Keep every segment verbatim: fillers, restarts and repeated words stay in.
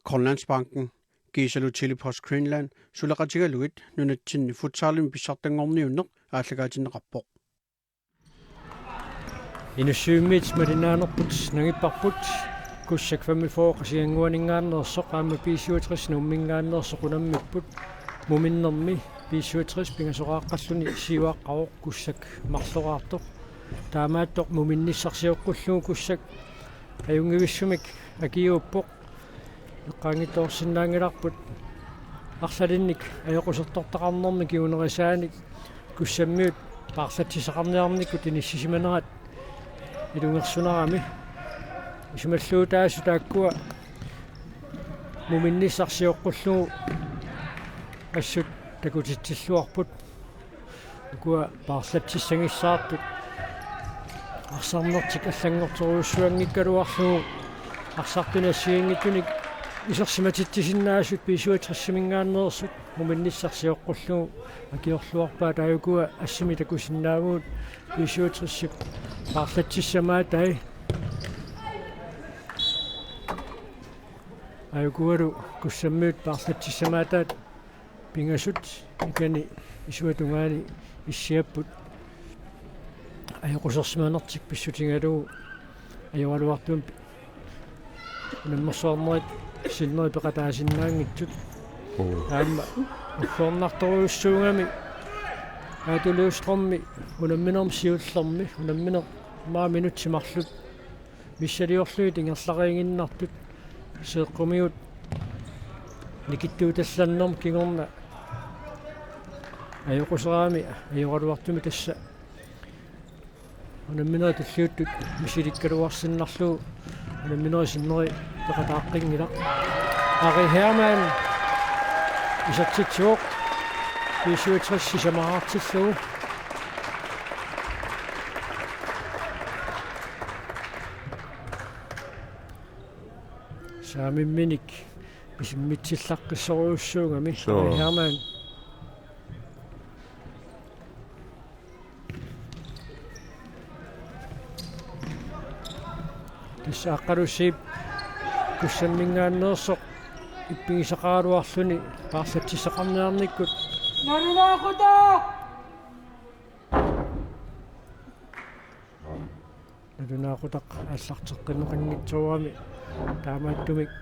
Grønlandsbanken kiisalu Tele-Post Greenland suleqatigalugit nunatsinni futsalimi pissartanngorniunneq aallakaatinneqarpoq. Inussivimmiit malinnaanerput nangipparput, Kussak femogfyrre Qasigiannguaninngaanneersoq aamma B syvogtres Nuumminngaanneersoq unammipput. Muminnermi B syvogtres pingasoqaaqqalluni siuaqqavoq Kussak marloraartoq. Taamaattoq muminnissaq sioqqullugu Kussak ajunngivissumik akiuuppoq. Eqqaanngitsoorsinnaanngilarput arlalinnik ajoqusersortaqarnermi kingunerisaanik Kussammiut paarlatsissaqarniarnikkut inissisimanerat ilungersunarami. Isumalluutaasut taakkua muminnissaq sioqqullugu assut takutitsilluarput. Ukua paarlatsissagissaartut arsarnertik allanngortorujussuanngikkaluarlugu arsartunik assigiinngitsunik isersimatitsisinnaasaat B syvogtres-iminngaanneersut muminnissaq sioqqullugu akiorluarpaat. Taava ukua assimi takusinnaavagut B syvogtres-ip paarlatsissamaataat. Taava ukualu Kussammiut paarlatsissamaataat pingasut ikani isuata tungaani issiapput ajoqusersimanertik pissutigalugu ajoraluartumik unammersuarnerit sinneri peqataasinnaanngitsut. Oo. Aamma uffornartorujussuugami Aatu Løvstrømip unamminermi siullermi unammineq maa minutsit marluk missiliorlugit ingerlariiginnartut seeqqumigut nikittuutallannermut kingorna ajoquserami ajoraluartumik tassa unamminerit tulliuttut misilikkaluarsinnarlugu unamminerit sinneri peqataaqqinngilaat. Ari Hermann isertitsivoq B syvogtres sisamaartillugu. Saamimminik pisimmitsillaqqissorujussuugami. Suu. Ari Hermann. Tassa Aqqalusiip Kussamminngaanneersoq ippigisaqaraluarluni paarlatsissaqarniarnikkut. Nalunaaqutaq! Nalunaaqutaq aallarteqqinneqanngitsoorami taamaattumik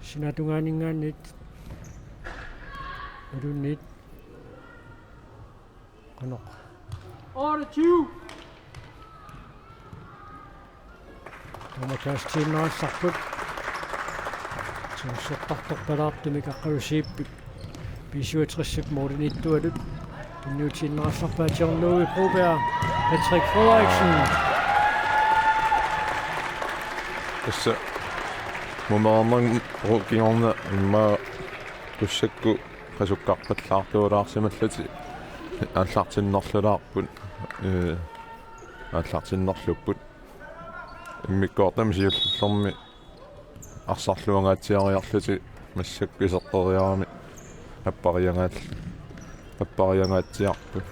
sinaatungaaninngaanniit nalunniit qanoq. Otteogtyve. Tamakaastiinnarallarput. Timersortartorpalaartumik Aqqalusiip B syvogtres-ip målimiittualut tunniutiinnarallarpaa John Louis Broberg, Patrick Frederiksen. Tassa mumeernermut kingorna immaqa Kussakkut qasukkarpallaartuulaarsimallutik aallartinnerlulaarput, ee, aallartinnerlupput. Immikkoortami siullermi arsarluangaatsiariarlutik massakkut iserteriarami appariangaat-, appariangaatsiarput.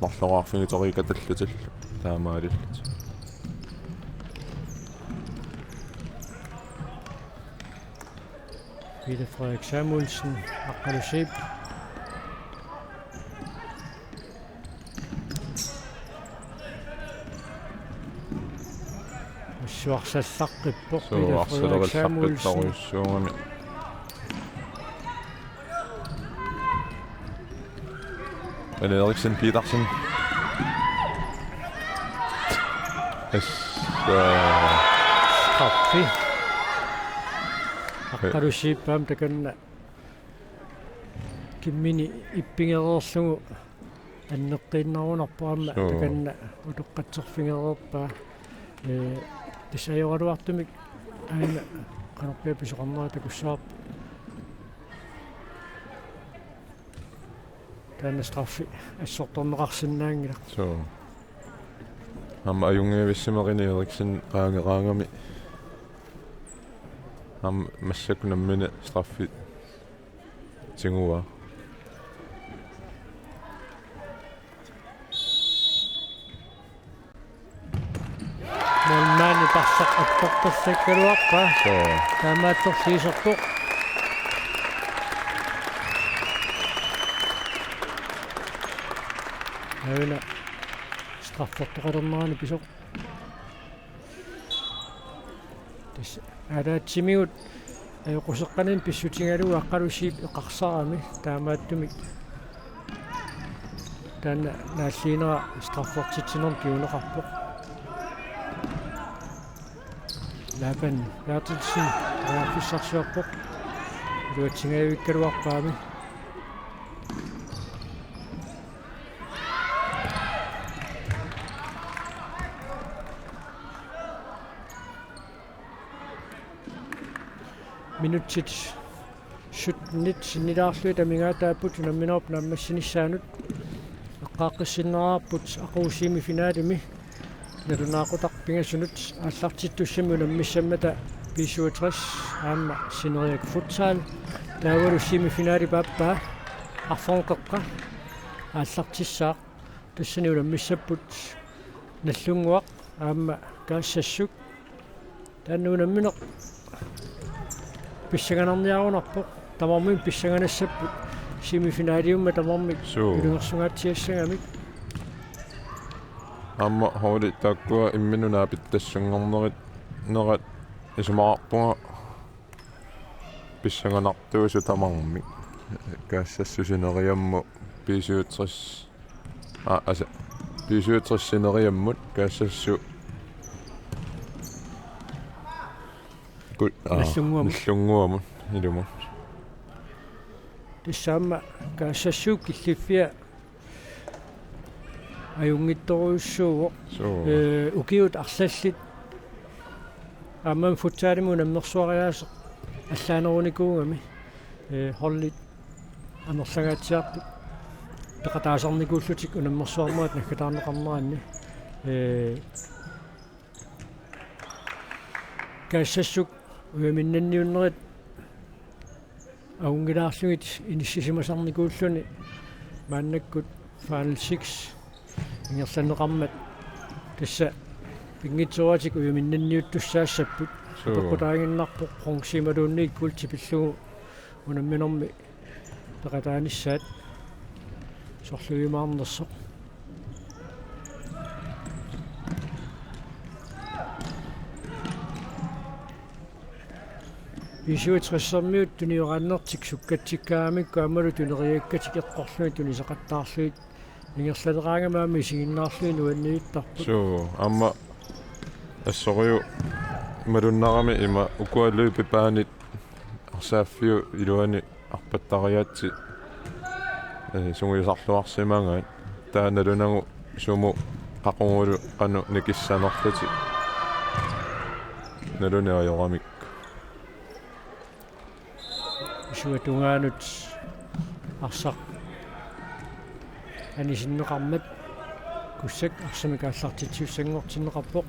Marloraarfigitoriikkatallutillu taamaalillutik. Peter Frederik Samuelsen, Aqqalusiip. Massuarsallaqqippoq Peter Frederik Samuelsen. Suu, arsalerillaqqittariussuugami. Ane Eriksen Petersen. Yes. Straffi. Aqqalusiip aamma takanna kimmini ippigereerlugu anneqqiinnarunarpoq aamma. Suu. Takanna utoqqatserfigereerpaa. Ee, tassa ajoraluartumik aana qanorpiaq pisoqarnera takussavarput. Taanna straffi assortorneqarsinnaanngilaq. Suu. Aamma ajunngivissimagini Eriksen qaageraangami. Aamma massakkut nammineq straffi tiguaa. Målmandi parsaq attoq. Tassakkaluarpaa. Suu. Taamaattorli iserpoq. Aana straffertoqalernerani pisoq. Tassa ataatsimigut ajoquseqqanik pissutigalugu Aqqalusiip eqarsarami, taamaattumik taanna naalliinera straffertitsinermut kinguneqarpoq. Laban Berthelsen periarfissarsiorpoq. Iluatsingajavikkaluarpaami. Minutsit syttenit sinnilaarlugit amigaataapput unamminerup naammassinissaanut. Eqqaaqqissinneqarput aqagu semifinalimi nalunaaqutaq pingasunut aallartittussamik unammissammata B syvogtres aamma Sineriak Futsal. Taavalu semifinalip aappaa arfernup qeqqa aallartissaaq. Tassani unammissapput Nagdlunguaq aamma Kaassassuk. Taanna unammineq pissanganarniarunarpoq. Tamarmik pissanganassapput semifinaliummat tamarmik. Suu. Ilungersungaatsiassagamik. Aamma holdit taakkua imminnut naapittassanngornerat nerat isumaqarpunga pissanganartuusut tamarmik. Kaassassuk Sineriammut B syvogtres. Aa, asa, B syvogtres Sineriammut, Kaassassuk. Kut-, aa, Nagdlunguamut. Nagdlunguamut, ilumut. Tassa aamma Kaassassuk killiffia ajunngitsorujussuuvoq. Suu. Ee, ukiut arlallit aamma futsalimi unammersuariaaseq allaanerunikuugami. Ee, holdit amerlangaatsiartut peqataasarnikuullutik unammersuarnerat naggataarneqarneranni. Ee, Kaassassuk ujaminnanniunnerit avunngilaarlugit inissisimasarnikuulluni maannakkut Final Six ingerlanneqarmat tassa pinngitsooratik ujaminnanniuttussaassapput. Suu. Apeqqutaaginnarpoq bronze imaluunniit guld pillugu unamminermi peqataanissaat sorliumaarnersoq. B syvogtressermiut tunioraannertik sukkatsikkaangamikku aammalu tuneriakkatik eqqorlugit tunisaqattaarlugit ingerlaleraangami aamma isiginnaarlugit nuanniittarput. Suu, aamma assorujuk malunnarami ima ukua løbebanit arsaaffiup iluani arpattariaatsit, ee, sungiusarluarsimagaat. Taava nalunagu sumut qaqugulu qanoq nikissanerlutik. Naluneq ajoramik. Isuata tungaanut arsaq anisinneqarmat Kussak arsamik aallartitsisussanngortinneqarpoq.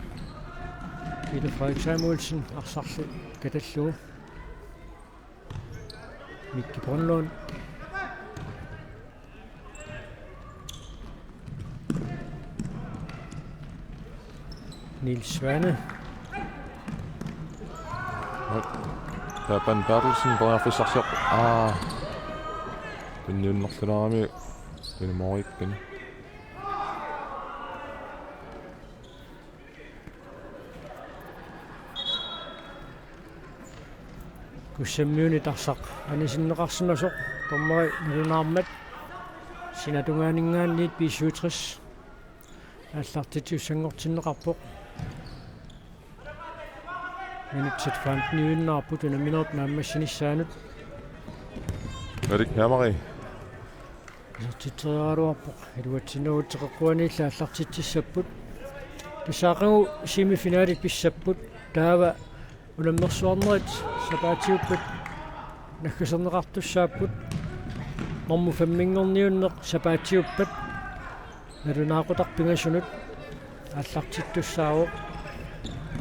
Peter Frederik Samuelsen arsarlu katallugu. Mikki Brønlund. Niels Svane. Laban Berthelsen periarfissarsiorpoq. Aa. Tunniunnerlulaarami. Tunimoorikkani. Kussammiunit arsaq anisinneqarsimasoq dommeri nalunaarmat. Sinatungaaninngaanniit B syvogtres aallartitsisussanngortinneqarpoq. Minutsit femteniuinnarput unamminerup naammassinissaanut. Erik Hamari. Isertitseriaraluarpoq, iluatsinnagu teqeqquaniilli aallartitsissapput. Tassa aqagu semifinalit pissapput. Taava unammersuarnerit sapaatiuppat naggaserneqartussaapput. Normu femminngorniunneq sapaatiuppat nalunaaqutaq pingasunut aallartittussaavoq.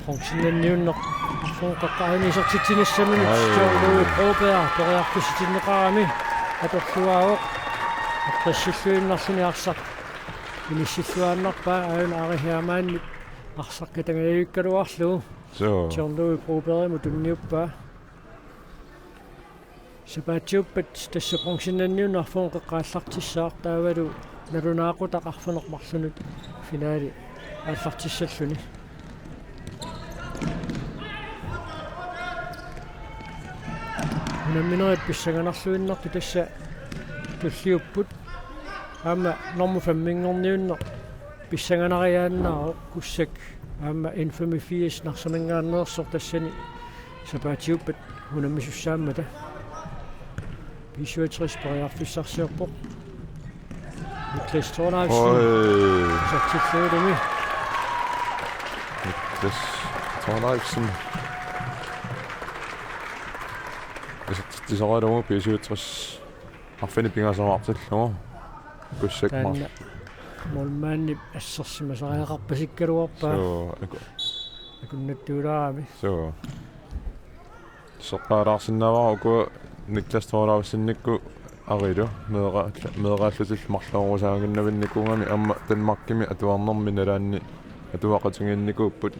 Bronzennanniunneq arfernup qeqqani isertitsinissaminut. Ai. John Louis Broberg periarfissitinneqarami atorluaavoq. Eqqissilluinnarluni arsaq inissilluaannarpaa, aajuna Ari Hermannip arsaq katangajavikkaluarlugu. Suu. John Louis Brobergimut tunniuppaa. Sapaatiuppat tassa bronzennanniunneq arfineq-qeqqata aallartissaaq, taavalu nalunaaqutaq arfineq-marlunut finaali aallartissalluni. Unamminerit pissanganarluinnartut tassa tulliupput. Aamma normu femminngorniunneq pissanganariaannaavoq, Kussak aamma N femogfirs Narsaminngaanneersoq tassani sapaatiuppat unammisussaammata. B syvogtres periarfissarsiorpoq. Niklas Thorleifsen. Oj. Isertitsillugilumi. Niklas Thorleifsen. Isertitsisoralugu B syvogtres arfineq-pingasoraartillugu. Kussak taanna marl-, målmandip assersimasariaqarpasikkaluarpaa. Suu, aku-, akunnattuulaarami. Suu. Seqqaalaarsinnaavara uku Niklas Thorleifsenikkut arilu meera-, meeraallutillu marloriusaaginnarnikuugamik aamma Danmarkimi atuarnermi nalaanni atuaqatigiinnikuupput.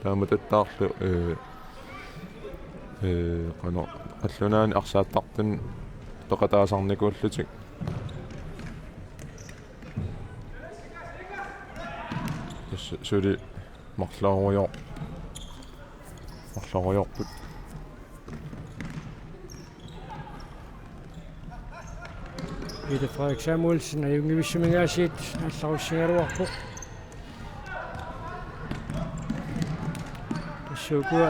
Taamatuttaarlu, ee, ee, qanoq, qallunaani arsaattartuni peqataasarnikuullutik. Tassa suli marlorior-, marloriorput. Peter Frederik Samuelsen ajunngivissuminngaasiit aallarussigaluarpoq. Tassa ukua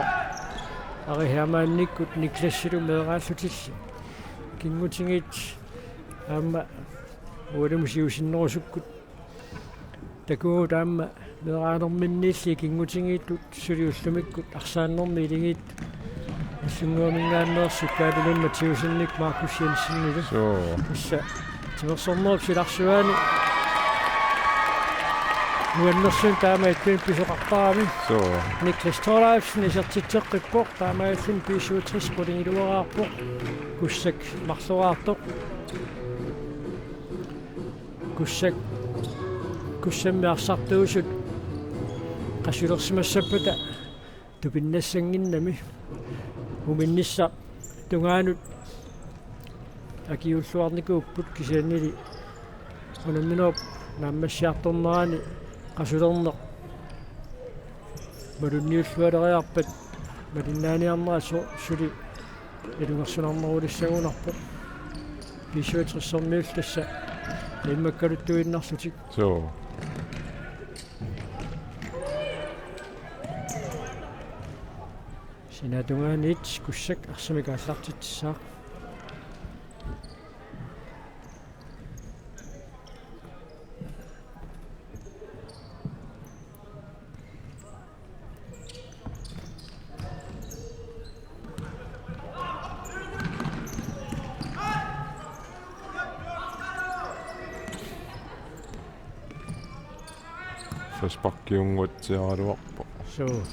Ari Hermannikkut Niklasilu meeraallutillu ikinngutigiit aamma ualimut siusinnerusukkut takugut aamma meeraanerminniilli ikinngutigiittut suli ullumikkut arsaannermi iligiittut. Nagdlunguaminngaanneersoq Gabriel Mathiassenik Markus Jensenilu. Suu. Tassa timersornerup silarsuaani nuannersunik taama ittunik pisoqartarami. Suu. Niklas Thorleifsen isertitseqqippoq, taamaalilluni B syvogtres qulingiluaraarpoq. Kussak marloraartoq. Kussak, Kussammi arsartuusut qasulersimassappata tupinnassannginnami. Uminnissaq tungaanut akiuulluarnikuupput, kisiannili unamminerup naammassiartornerani qasulerneq malunniullualeriarpat malinnaaniarnera su-, suli ilungersunarnerulissagunarpoq. B syvogtres-ermiullu tassa immakkaluttuinnarlutik. Suu. Sinaatungaaniit Kussak arsamik aallartitsissaaq. Frisparkiunnguatsiaraluarpoq. Suu.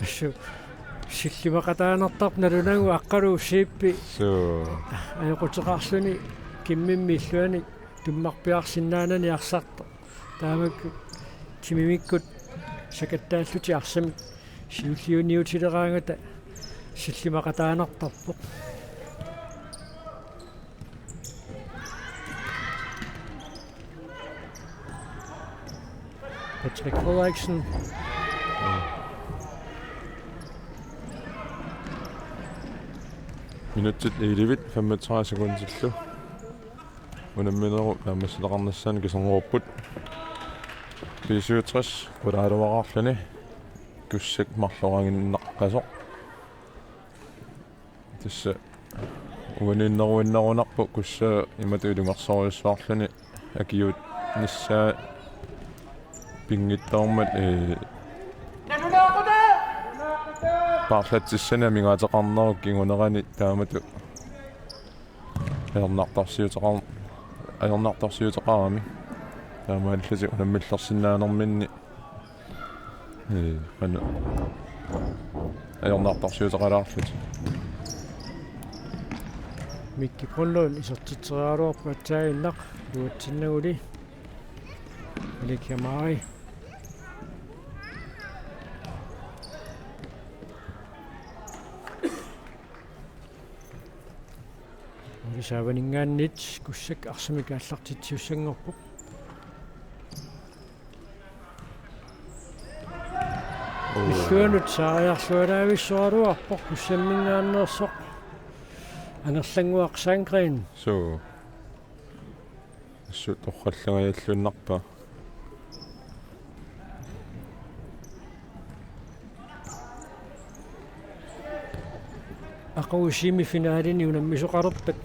Assut sillimaqataanartarpoq nalunagu Aqqaluup Siippi. Suu. Ajoquteqarluni kimmimmi illuanik tummarpiarsinnaanani arsartoq. Taamak timimikkut sakattaallutik arsamik siulliuniutileraangata sillimaqataanartarpoq. Patrick Frederiksen. Minutsit elleve femogtredive sekundillu unamminerup naammassitaqarnissaanut kiserngorupput. B syvogtres qulaaluaraarluni Kussak marloriaannartoq. Tassa uaniinneruinnarunarpoq Kussaa imatut ilungersorujussuarluni akiuunnissaa pinngitsoormat, ee, paarlatsissani amigaateqarnerup kingunerani taamatut ajornartorsiuteqar-, ajornartorsiuteqarami. Taamaalillutik unammillersinnaanerminni, ee, qanoq, ajornartorsiuteqalaarlutik. Mikki Grundlund isertitseriaraluarpoq aatsaannguaq, iluatsinnaguli. Elik Jamari. Saavaninngaanniit Kussak arsamik aallartitsisussanngorpoq. Illuanut saariarlualaavissoraluarpoq Kussamminngaanneersoq Angerlannguaq Sandgreen. Suu. Assut torrallangajalluinnarpaa. Aqagu semifinalini unammisoqalerpat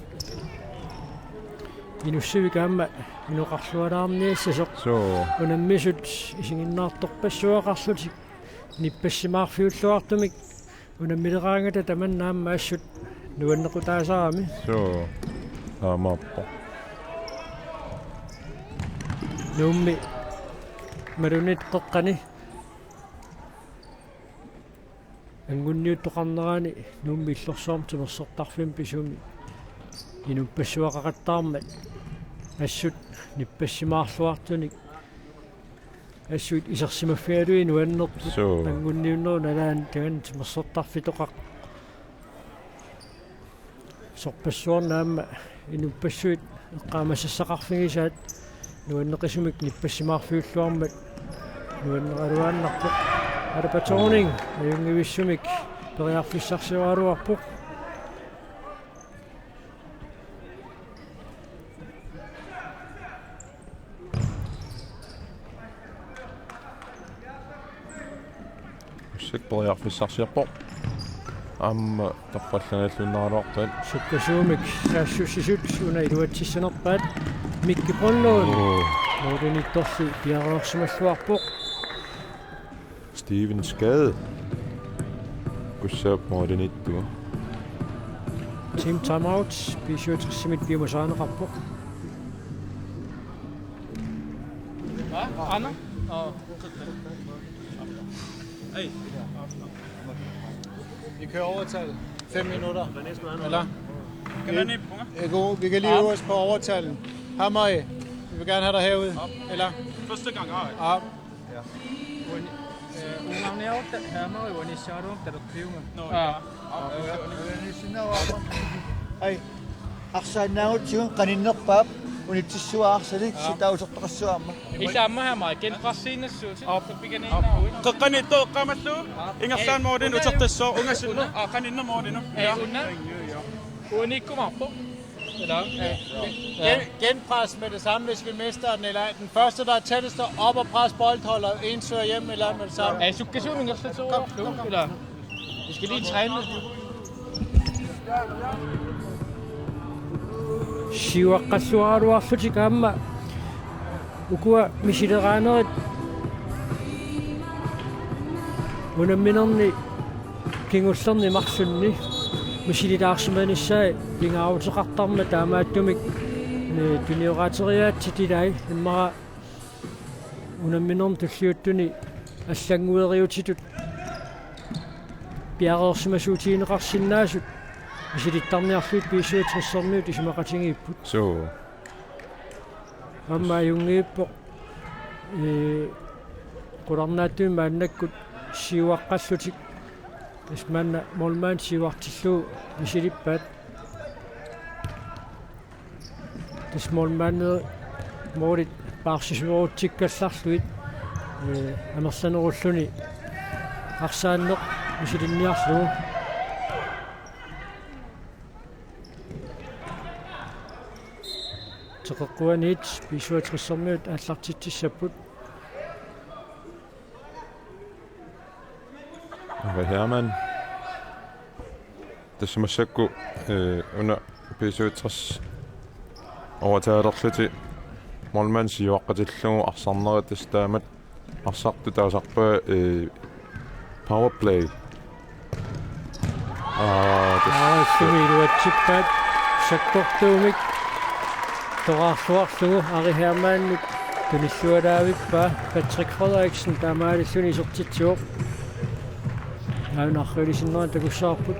Inussivik aamma inoqarlualaarniassasoq. Suu. Unammisut isiginnaartorpassuaqarlutik nippassimaarfiulluartumik unammileraangata tamanna aamma assut nuannequtaasarami. Suu. Aammaappoq. Nuummi Malunit qeqqani. Anguniuttoqarnerani Nuummi Illorsuarmi timersortarfimmi pisumi inuppassuaqaqattaarmat assut nippassimaarluartunik assut isersimaffigalugit nuannerpoq. Suu. Anguniunnerup nalaani tamanna timersortarfitoqaq. Sorpassuarni aamma inuppassuit eqqaamasassaqarfigisaat nuanneqisumik nippassimaarfiulluarmat nuanneraluaannarpoq. Alapa Thorning ajunngivissumik periarfissarsioraluarpoq. Kussak periarfissarsiorpoq. Aamma torrallangajalluinnaraluarpaat. Sukkasuumik saassussisut una iluatsissanerpaat Mikki Brønlund. Oo. Målimiittorli piareersimalluarpoq. Steven Skade. Kussaap målimiittoq. Team timeout, B syvogtres-imit piumasarineqarpoq. Hvad? Anna? Åh. Hey. Vi kører overtal. Fem minutter. Eller? Kan man ikke, Bunga? Vi, vi kan lige øve os på overtalen. Hammer, vi vil gerne have dig herude. Eller? Første gang, ej. Ja. Uni-, eh, ungarniarutta taamaru uanissaaruum talerpiunga. Nå, ja. Ai. Arsaannaagutsigu qaninnerpaap unitsissuaq arsalik sitausortaqassuarma. Ilaa aamma aamma genpressiinnassuutit. Aap. Tappikaniinnaruit. Qeqqaniittoq eqqaamallugu. Ingerlaannaq målini utertassaaq ungasinneq. Aa, qaninneq målini. Ee, una. Uaniikkumaarpoq. Eller? Gen-, genpres med det samme, hvis vi mister den, eller den første, der er tættest op og pres boldholder, en søger hjem, eller med det samme. Aa, sukkasuumik ingerlatsiuarlugu, eller? Vi skal lige træne. Siuaqqalluaraluarlutik aamma ukua misileraanerit unamminerni kingullerni marlunni misililaarsimanissaat pingaaruteqartarmat taamaattumik, eh, tuniorateriaatsit ilai immaqa unamminermi tulliuttuni allanngueriutitut piareersimasuutigineqarsinnaasut misilittarniarlugit B syvogtres-ermiut isumaqatigiipput. Suu. Aamma ajunngiippoq, ee, qularnaatsumik maannakkut siuaqqallutik. Tassa maanna målmand siuartillugu misilippaat. Tassa målmandi målit paarsisoorutsikkallarlugit, ee, amerlanerulluni arsaanneq misilinniarlugu. Teqeqquaniit B syvogtres-ermiut aallartitsissapput. Ove Hermann. Tassa massakkut, eh, una B syvogtres overtagerlutik målmand siuaqqatillugu arsarnerit tassa taamatut arsartut taasarpaat, eh, powerplay. Aa, tassa. Aa, sumi iluatsippaat sakkortuumik toraarluarlugu Ari Hermannip tunillualaavippaa Patrick Frederiksen taamaalilluni isertitsivoq. Aana arriilisinnera takussavarput.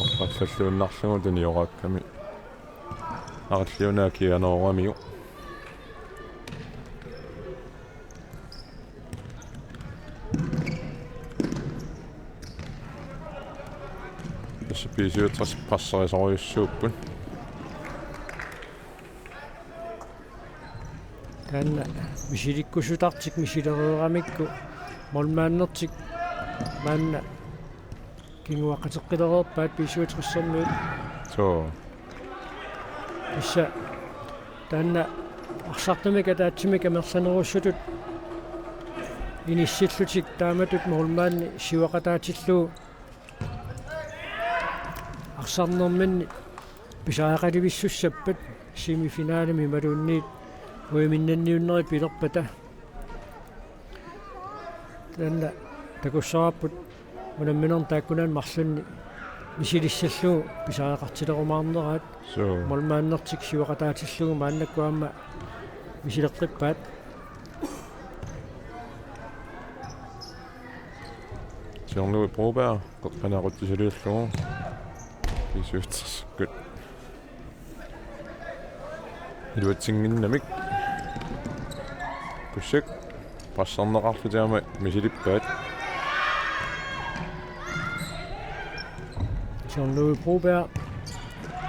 Oqqallalluinnarlugu tunioraakkamik. Aralliuna kianeroramiuk. B syvogtres presserissorujussuupput. Taanna misilikkusutartik misilereeramikku målmandertik maanna kinguaqqateqqilereerpaat B syvogtressermiut. Suu. Tassa taanna arsartumik ataatsimik amerlanerussutut inissillutik taamatut målmandi siuaqataatillugu arsarnerminni pisariaqalivissussappat semifinalemi imaluunniit uiminnanniunnerit pilerpata. Taanna takussavarput unamminermi taakkunani marlunni misilissallugu pisariaqartilerumaarneraat. Suu. Målmandertik siuaqataatillugu maannakkut aamma misileqqippaat. Jean-Louis Broberg qeqqani aqutsisiliullugu B syvogtresermiut iluatsinnginnamik. Kussak presserneqarlutik aamma misilippaat. Jean-Louis Broberg.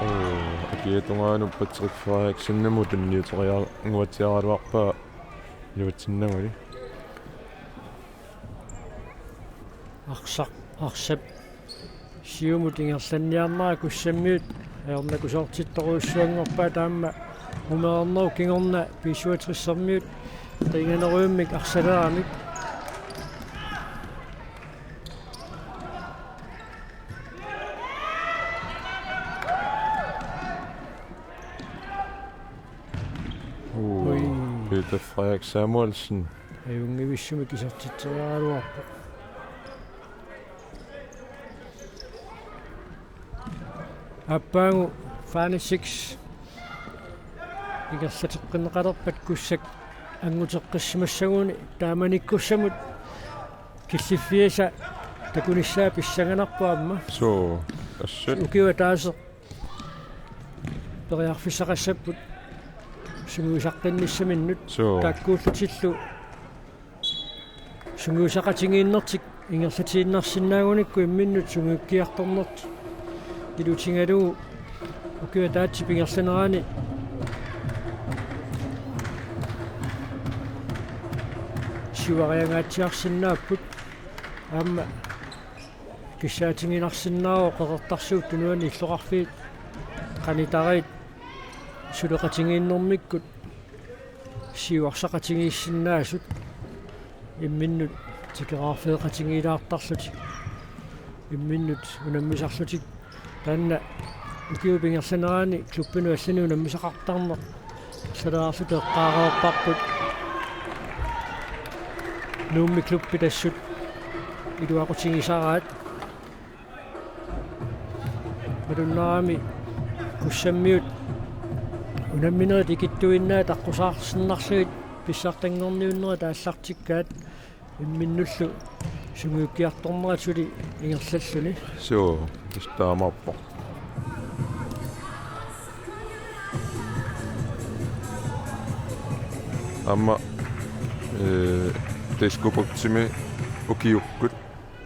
Oo, akiata tungaanut Patrick Frederiksenimut tunniuteriaannguatsiaraluarpaa iluatsinnaguli. Arsaq, arsap siumut ingerlanniarnera Kussammiut ajornakusoortittorujussuanngorpaat aamma umeernerup kingorna B syvogtresermiut qiiganerujummik arsaleramik. Uu, ui. Peter Frederik Samuelsen. Ajunngivissumik isertitseriaraluarpoq. Aappaagu Final Six ingerlateqqinneqalerpat Kussak anguteqqissimassaguni taamanikkussamut killiffiisa takunissaa pissanganarpoq aamma. Suu, assut. Ukioq ataaseq periarfissaqassapput sungiusaqqinnissaminut. Suu. Taakkuullutillu sungiusaqatigiinnertik ingerlatiinnarsinnaagunikku imminnut sungiukkiartornertik ilutigalugu ukioq ataatsip ingerlanerani siuariangaatsiarsinnaapput. Aamma kissaatiginarsinnaavoq Qeqertarsuup Tunuani illoqarfiit qanitariit suleqatigiinnermikkut siuarsaqatigiissinnaasut imminnut tikeraarfeeqatigiilaartarlutik imminnut unammisarlutik. Taanna ukiup ingerlanerani klubbinut allani unammisaqartarneq arlalaarluta eqqaareerparput. Nuummi klubbit assut iluaqutigisaraat. Malunnarami Kussammiut unamminerit ikittuinnaat aqqusaarsinnarlugit pissartanngorniunnerit aallartikkaat imminnullu sungiukkiartornerat suli ingerlalluni. Suu, tassa taamaappoq. Aamma, ee, Diskobugtimi ukiukkut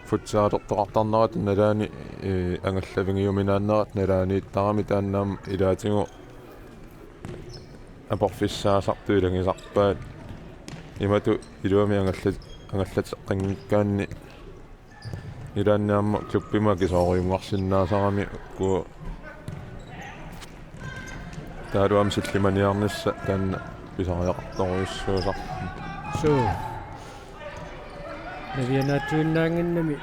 futsalertoqartarnerata nalaani, ee, angallavigiuminaannerata nalaaniittarami taanna aamma ilaatigut aporfissaasartut ilagisarpaat. Imatut iluamik angallat-, angallateqqinngikkaanni ilaanni aamma klubbimut akisoorujussuarsinnaasarami uku taavalu aamma sillimaniarnissaq taanna pisariaqartorujussuusarpoq. Suu. Navianaatsuinnaannginnami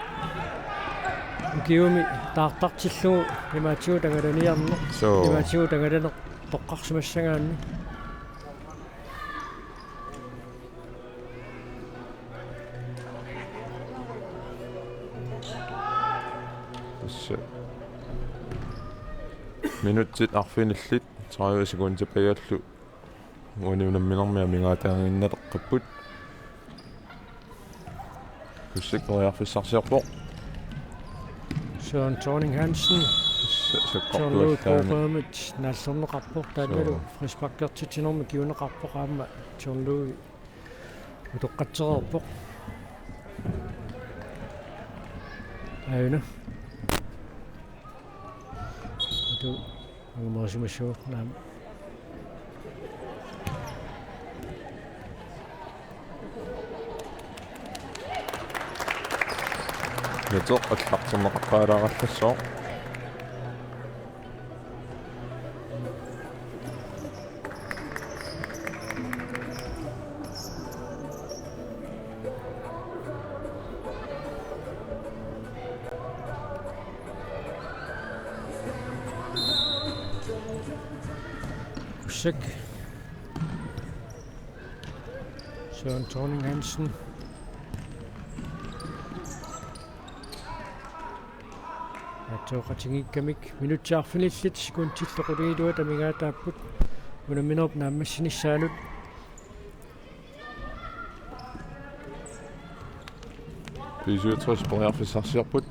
ukiumi taartartillugu imaatigut angalaniarneq. Suu. Imaatigut angalaneq toqqarsimassagaanni. Tassa minutsit arfinillit tredive sekundit pajallu uani unamminermi amigaataaginnaleqqipput. Kussak periarfissarsiorpoq. Søren Thorning Hansen. Sa-, John Louis sakkortuallaamik. Brobergimit naallerneqarpoq taannalu. Suu. Frisparkertitsinermik kiuneqarpoq aamma John Louis utoqqatsereerpoq. Aajuna. Tu angumerisimassaaq naamik. Nuteq allartinneqaqqaalaarallassaaq. Kussaq. Søren Thorning Hansen. Aatsaat qatigiikkamik minutsit arfinillit sekundillu qulingiluat amigaataapput unamminerup naammassinissaanut. B syvogtres periarfissarsiorput.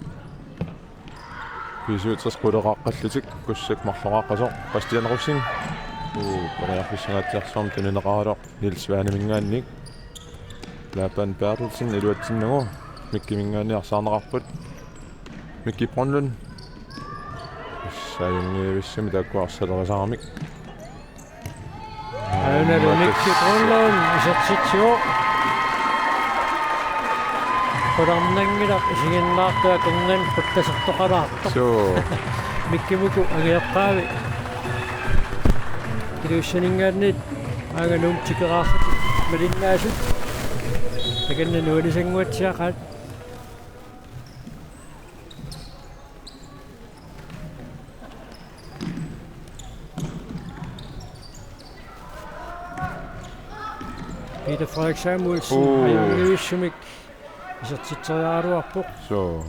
B syvogtres quleqaqqallutik, Kussaq marloqaqqasoq, Bastian Rosing. Uu, periarfissangaatsiarsuarmik tunineqaraloq Niels Svaneminngaanniit. Laban Berthelsen iluatsinnagu Mikkiminngaanniit arsaarneqarput. Mikki Brønlund. Saajunngivissami taakku arsalerisaramik. Aana Mikki Grønlund isertitsivoq. Qularnanngilaq isiginnaartoq akornanni qullasertoqalaartoq. Suu. Mikkimuku angajoqqaavi. Ilulissaninngaanniit aanga Nuummi tikeraarlutik malinnaasut. Takanna nuannisannguatsiaqaat. Peter Frederik Samuelsen. Uu. Ajunngivisumik isertitseriaraluarpoq. Suu.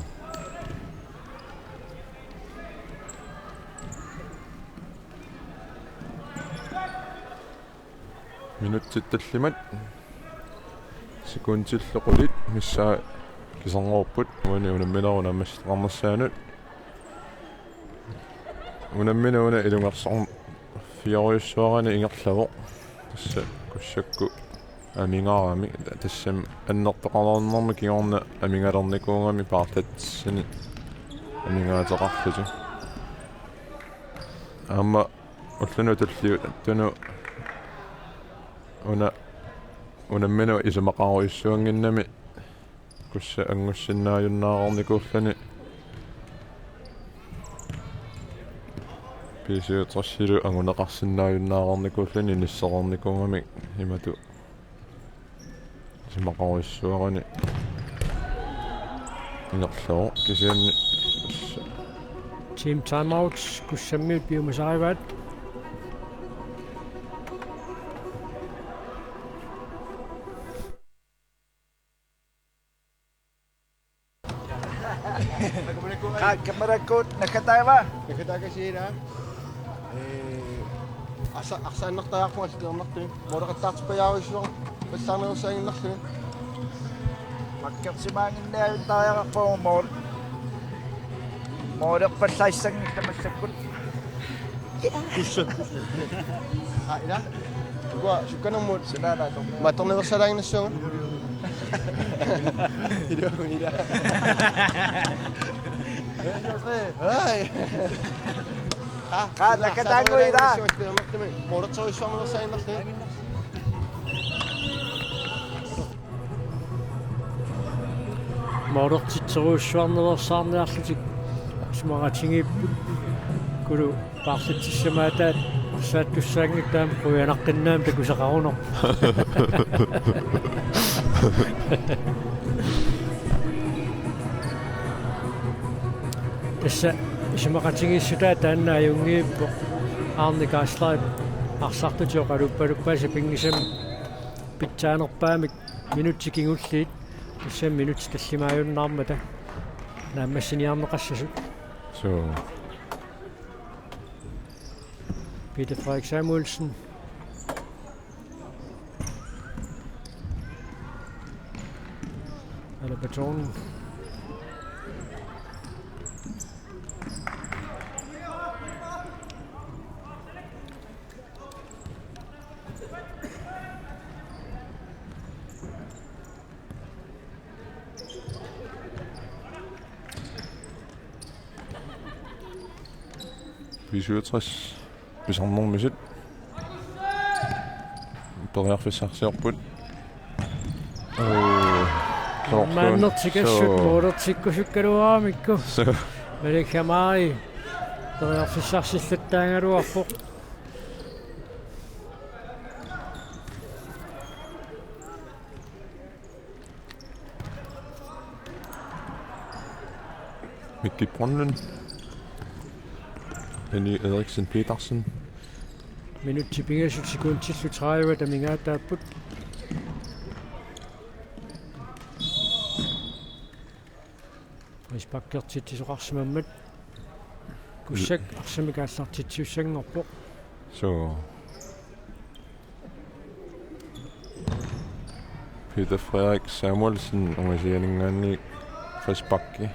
Minutsit tallimat. Sekundillu qulit missaa kiserngorput uani unamminerup naammassitaqarnissaanut. Unammineq una ilungersorfiorujussuarani ingerlavoq. Tassa Kussakkut amigaarami. Tassami annertoqarnermi kingorna amigalernikuugami paarlatsissani amigaateqarlutik. Aamma ulluni tulliuttuni una unammineq isumaqarujussuannginnami Kussaq angussinnaajunnaareernikuulluni B syvogtresilu anguneqarsinnaajunnaareernikuulluni inissereernikuugamik imatut isumaqarujussuarani ingerlavoq kisianni. Team timeout, Kussammiut piumasarivaat. Qa-, kamerakkut naggataava? Naggataakasiila. Ee, arsa-, arsaannartariaqarpunga allilernertumi. Mooleqattaartippajaarujussuaq. Passaarnerussaaginnarluni. Makkersimaannginniajuttariaqarpugut mool-. Moolerpallaassanngillat massakkut. Kussaq. Aa, ila. Ukua, sukkanermut. Sinaana, atorniarsinnaavat. Mattorniversaalaaginnassuugut. Ila, ila. Ai. Aa, qa-, naggataannguit, ila. Moolertorujussuarniversaaginnarluni. Moolertitserujussuarniversaaginnarlutik isumaqatigiipput. Kulu paarlatsissamaataat arsaattussaanngitsoq aamma qujanaqqinnaammik takusaqarunerpoq. Tassa isumaqatigiissutaat taanna ajunngippoq. Arne Geisler arsartutit oqaluppaluppaat sapinngisamik pitsaanerpaamik minutsit kingulliit, tassami minutsit tallimaajunnaarmata naammassiniarneqassasut. Suu. Peter Frederik Samuelsen. Alaba Thorning. B syvogtres pisarnermisut periarfissarsiorput. Oo, soorlu-, maannertikassut soo- moorertikkusukkaluaramikku. Soo. Malik Hamari periarfissarsillattaagaluarpoq. Mikki Brønlund. Henny Eriksen Petersen. Minutsit pingasut sekundillu tredive amigaataapput. Frisparkertitsisoqarsimammat Kussak arsamik aallartitsisussanngorpoq. Soo. Peter Frederik Samuelsen ungasianinngaanniit frisparki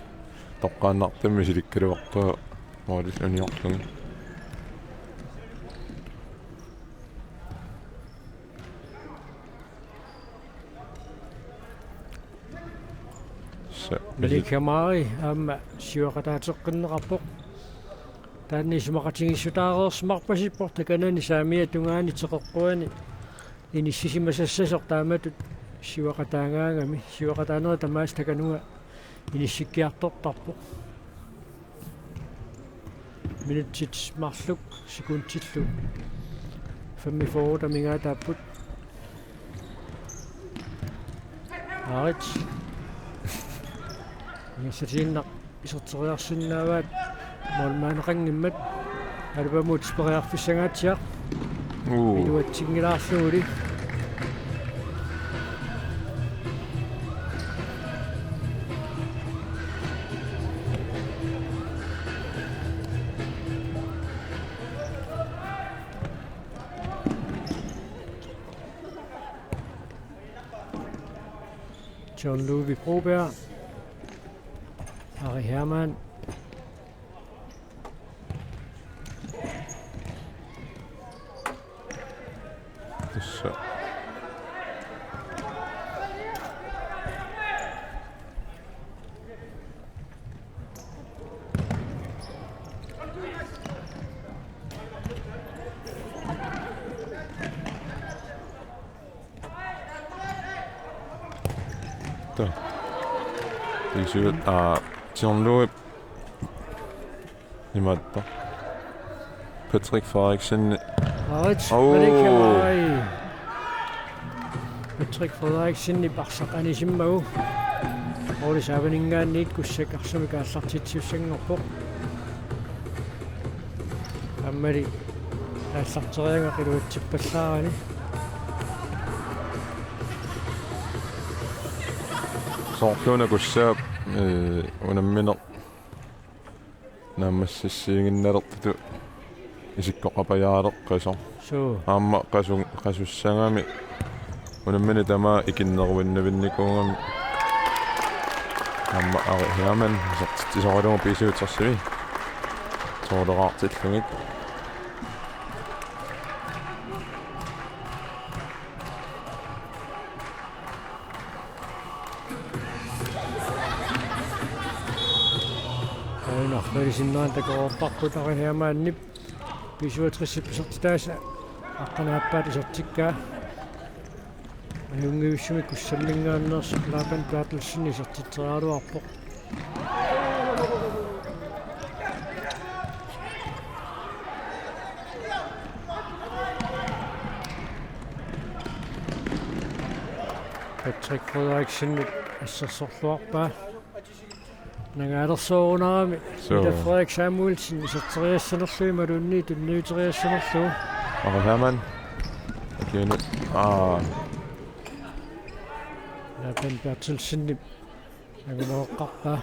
toqqaannartumik misilikkaluartoq målip uniorlugit. Sa-, Malik Hamari aamma siuaqataateqqinneqarpoq. Taanna isumaqatigiissutaareersimarpasippoq takanani saamiata tungaani teqeqquani inissisimasassasoq taamatut siuaqataagaangami, siuaqataanerit tamaasa takanunga inissikkiartortarpoq. Minutsit marluk sekundillu femogfyrre amigaataapput. Aarit. Ingerlatiinnaq iserteriarsinnaavaat målmandeqanngimmat. Alabamut periarfissangaatsiaq. Uu. Iluatsinngilaarluguli. John Ludvig Broberg. Ari Hermann. Tassa. Taa. Isu-, aa, John Louis. Imaattoq. Patrick Frederiksen. Aarit, oo. Malik Hamari. Patrick Frederiksenip arsaq anisimmagu. Målip saavaninngaanniit Kussak arsamik aallartitsisussanngorpoq. Aammali aallarteriagaq iluatsippallaarani. Soorluuna Kussaap, ee, unammineq naammassissiiginnalertutut isikkoqapajaaleqqasoq. Suu. Aamma qasu-, qasussagami unammineq tamaat ikinneruinnavinnikuugami. Aamma Ari Hermann isertitsisoralugu B syvogtresimi. Soorloraartillugit. Aana, Frederiksenip takoreerparput Ari Hermannip B syvogtresip isertitaasa aqqaneq-aappaata isertikkaa. Ajunngivissumik Kussamminngaanneersoq Laban Berthelsen isertitseriaraluarpoq. Patrick Frederiksen assersorluarpaa. Nangaalersoorunarami. Suu. Peter Frederik Samuelsen iserteriassanerlugu imaluunniit tunniuteriassanerlugu. Ari Hermann. Akianu. Aa. Laban Berthelsenip anguneqarpaa.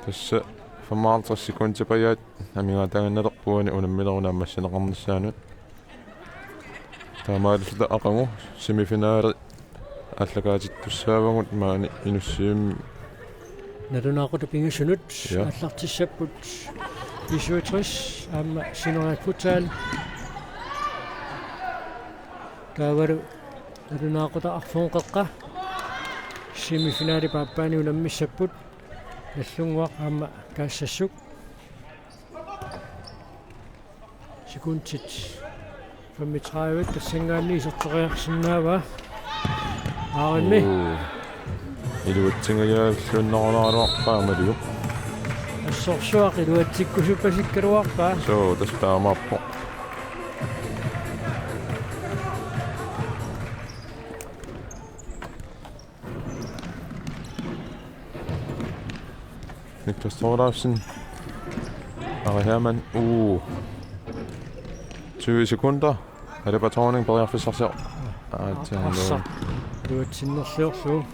Tassa femoghalvtreds sekundit pajaat amigaataaginnalerput uani unamminerup naammassineqarnissaanut. Taamaalilluta aqagu semifinale aallakaatittussaavagut maani Inussivimmi. Nalunaaqutaq pingasunut. Ja. Aallartissapput B syvogtres aamma Sineriak Futsal. Taavalu nalunaaqutaq arfineq-qeqqa semifinalip aappaani unammissapput Nagdlunguaq aamma Kaassassuk. Kuntit femogtredive tassanngaanniit iserteriarsinnaavaa. Aarimmi. Uu. Iluatsingajaallunnarunaaraluarpaa Maliup. Assorsuaq iluatsikkusuppasikkaluarpaa. Suu, tassa taamaappoq. Niklas Thorleifsen. Ari Hermann. Uu. Tyve sekunder. Alaba Thorning periarfissarsior-. Aatsaat. Arsa. Iluatsinnerliorlugu.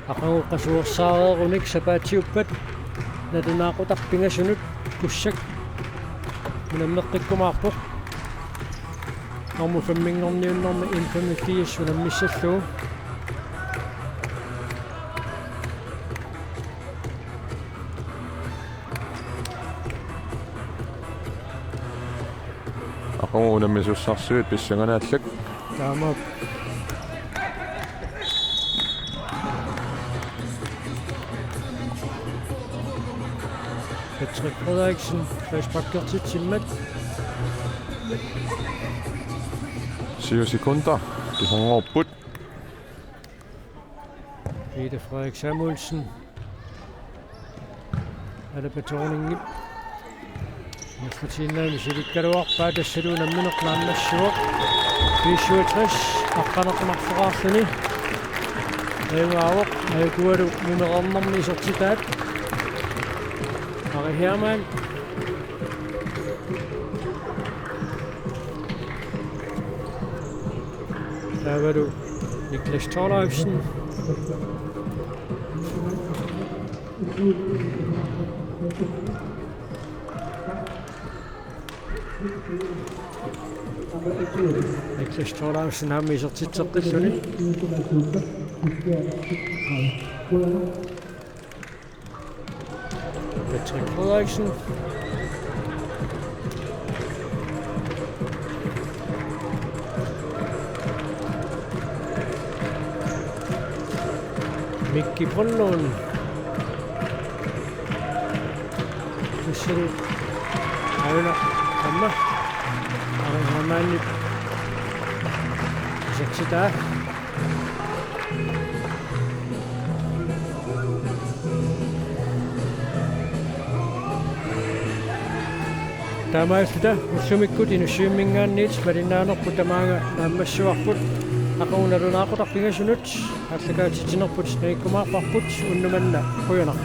Aqagu qasuersaareerunik sapaatiuppat nalunaaqutaq pingasunut Kussak unammeqqikkumaarpoq. Nummer femminngorniunnermi N femogfirs unammissallugu. Aqagu unammisussarsuit pissanganarlugit. Taamaappoq. Patrick Frederiksen, frisparkertitsimmat. Syv sekunder. Tusarnaarput. Peter Frederik Samuelsen. Alaba Thorningip. Nafratiinnaa misilikkaluarpaa tassalu nammineq naammassivoq. B syvogtres aqqaneq-marloqarluni. Ajugaavoq, ajukualu mimereernermi isertitaat. Ari Hermann. Taavalu Niklas Thorleifsen. Niklas Thorleifsen aamma isertitseqqilluni. Patrick Frederiksen. Mikki Brønlund. Tassalu aana aamma. Aana aammaanni. Isertitaa. Taamaalluta ullumikkut Inussivimminngaanniit malinnaanerput tamaanga naammassivarput. Aqagu nalunaaqutaq pingasunut aallakaatitsinerput nangikkumaarparput, unnuk manna qujanaq.